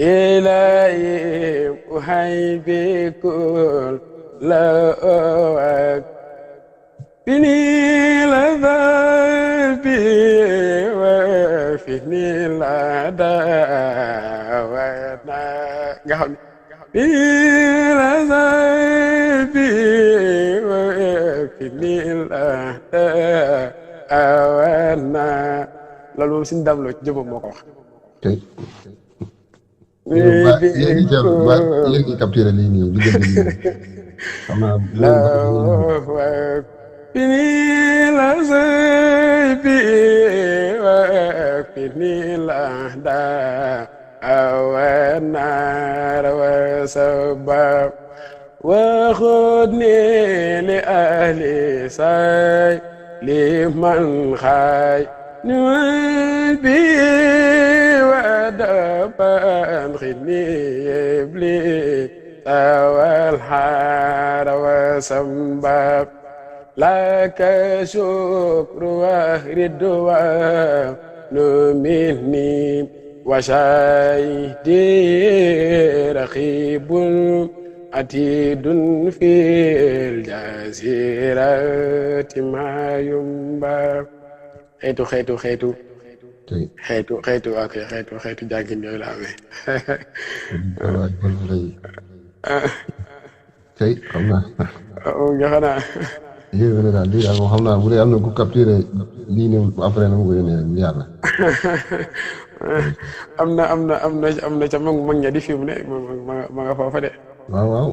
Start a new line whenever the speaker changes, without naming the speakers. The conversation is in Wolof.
إلهي أحيي بكل لأواك بني لذابي وفيني لداوتنا بني لذابي وفيني لداوتنا loolu moom suñu dam loo ci jëmam moo ko wax.
tey yéen ñi teewlu ba yéen ñi capturé lii nii li gën di xam naa
بني لزيبي وكفني الأهداء والنار وسبب وخذني لأهلي ساي لمن خاي نوبي ودبا خذني إبليس والحار وسبب لك شكر وردوان مني وشاهدي رقيب عتيد في الجزيرة ما ينبع xeetu ok xeetu jàggin yooyu la amee
tey xam naa
nga xanaa
yéen daal lii daal moom xam naa bu dee am na ku capturé lii ne après na ma ko yónnee rek yàlla
am na ca mag ña di fi mu ne ma nga foofa de
waaw